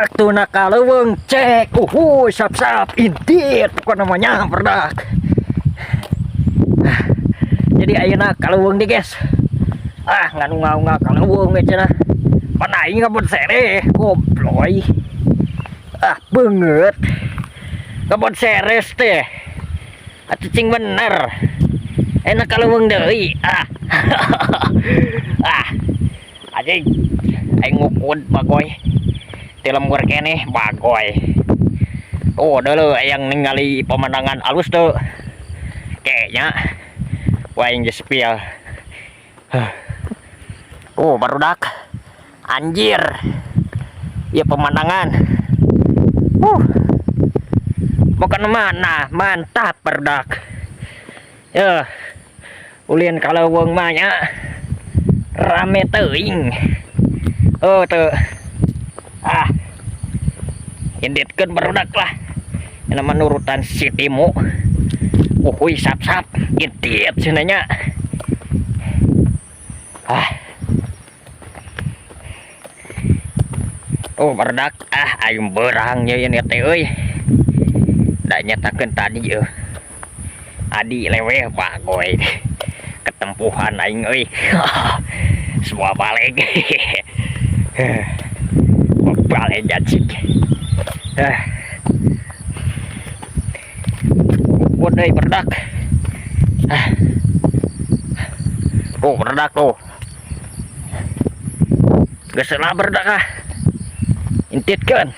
Waktuna ka leuweung cek. Uhuy, sap-sap intit pokona mah nya barudak. Jadi ayeuna ka leuweung deui, guys. Ah, ngan unga-unga ka leuweung we cenah. Pan aing kebon sereh, gobloy. Ah, beungeut. Kebon seres teh. Atuh cing bener. Enak ka leuweung deui. Ah. Ah. Anjing. Aing ngukud bagoy. Ti lembur keneh bagoy. Oh, deuleu aya ningali pemandangan alus teu. Kayaknya wah aing geus spill. Oh, barudak. Anjir. Ya pemandangan. Bukan mana, mantap barudak. Ya. Ulin ka leuweung mah nya. Rame teuing. Oh, tuh. Ah. Inditkeun barudak lah. Ini mah nurutan si Timu. Uhuy, sap-sap intit cenah nya. Ah. Oh, barudak. Ah, aing beurang nya ieu teh euy. Da nyatakeun tadi euy. Adi leweh bagoy. Ketempuhan aing euy. Semua balik. Balik anjing. Eh. Udah barudak. Ah. Oh, barudak tuh. Geus lah barudak ah. Intitkeun.